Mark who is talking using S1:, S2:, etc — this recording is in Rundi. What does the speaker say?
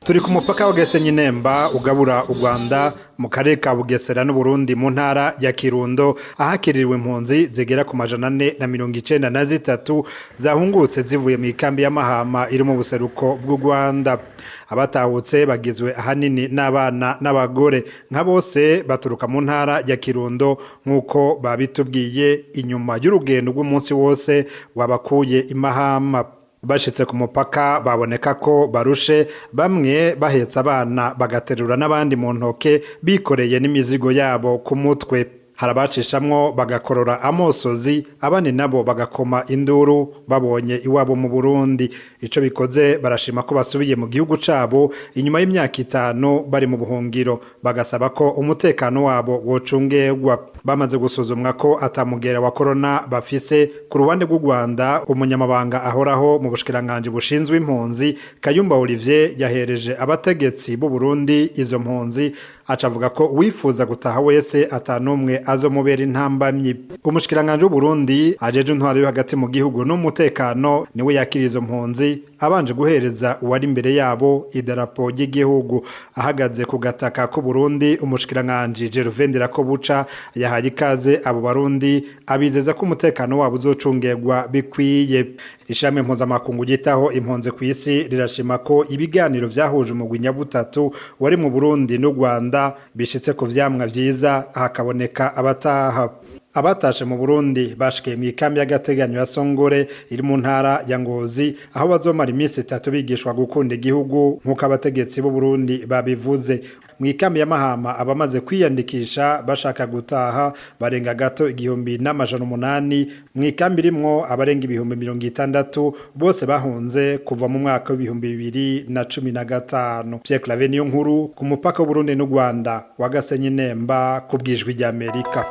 S1: Turi ku mupaka wa Gasenyi Nemba ugabura u Rwanda mu karere ka Bugesera n'Uburundi mu ntara ya Kirundo, ahakiririwe impunzi zigera ku 493 zahungutse zivuye mu ikambi ya Mahama iri mu buseruko bw'u Rwanda. Abatahutse bagizwe ahanini n'abana n'abagore, nka bose baturuka mu ntara ya Kirundo, nk'uko babitubwiye inyuma y'urugendo rw'umunsi wose wabakuye i Mahama. Bashitse ku mupaka baboneka ko barushe, bamwe bahetse abana bagaterura n'abandi mu ntoke, bikoreye n'imizigo yabo ku mutwe. Hari abacishamwo bagakorora amosozi, abandi nabo bagakoma induru babonye iwabo mu Burundi. Ico bikoze, barashima ko basubiye mu gihugu cabo inyuma y'imyaka 5 bari mu buhungiro, bagasaba ko umutekano wabo wocungerwa. Bamaze gusuzumwa ko atamugera wa korona bafise ku ruhande rw'u Rwanda, umunyamabanga ahoraho mu bushikiranganji bushinzwe impunzi, Kayumba Olivier, yahereje abategetsi b'u Burundi izo mpunzi, aca avuga ko uwifuza gutaha wese atanumwe azomubera intambamyi. Umushikiranganji w'Uburundi ajeje intwaro yo hagati mu gihugu n'umutekano niwe yakira izo mpunzi, abanje guhereza uwari imbere yabo idarapo ry'igihugu. Ahagaze ku gataka k'u Burundi, umushikiranganji Gervais Ndirakobuca yahaye ikaze abo Barundi, abizeza ko umutekano wabo uzocungerwa bikwiye. Ishami mpuzamakungu ryitaho impunzi ku isi rirashima ko ibiganiro vyahuje umugwi nyabutatu wari mu Burundi n'u Rwanda bishitse ku vyamwa vyiza, hakaboneka abataha. Abatashe mu Burundi bashikiye mu ikambi y'agateganyo ya Songore iri mu ntara ya Ngozi, aho bazomara iminsi 3 bigishwa gukunda igihugu nk'uko abategetsi b'u Burundi babivuze. Mu ikambi ya Mahama abamaze kwiyandikisha bashaka gutaha barenga gato 1800, mu ikambi irimwo abarenga 60,000, bose bahunze kuva mu mwaka w'2015. Pierre Claver Niyonkuru, ku mupaka w'Uburundi n'u Rwanda wa Gasenyi Nemba, ku bw'Ijwi ry'Amerika.